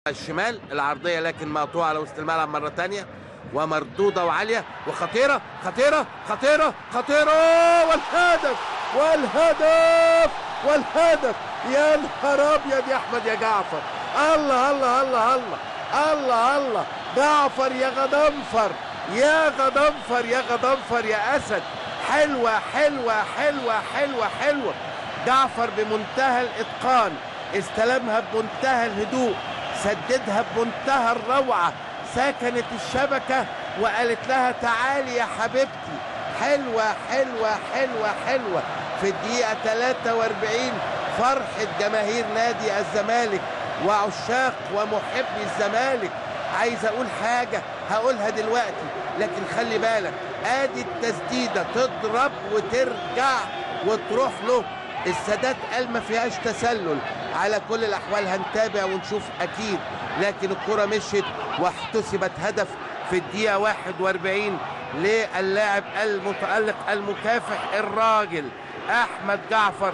الشمال العرضية لكن مقطوعة على وسط الملعب مرة ثانية، ومردوده وعاليه وخطيرة خطيرة خطيرة خطيرة، والهدف والهدف والهدف. يا نهار ابيض يا احمد يا جعفر، الله الله الله الله الله الله، جعفر يا غضنفر يا غضنفر يا غضنفر يا اسد. حلوة حلوة حلوة حلوة حلوة. جعفر بمنتهى الاتقان استلمها بمنتهى الهدوء، سددها بمنتهى الروعة، سكنت الشبكة وقالت لها تعالي يا حبيبتي. حلوة حلوة حلوة حلوة. في الدقيقة 43 فرحه جماهير نادي الزمالك وعشاق ومحبي الزمالك. عايز اقول حاجة هقولها دلوقتي، لكن خلي بالك، ادي التسديده تضرب وترجع وتروح له. السادات قال ما فيهاش تسلل. على كل الاحوال هنتابع ونشوف اكيد، لكن الكره مشيت واحتسبت هدف في الدقيقة 41 للاعب المتالق المكافح الراجل احمد جعفر.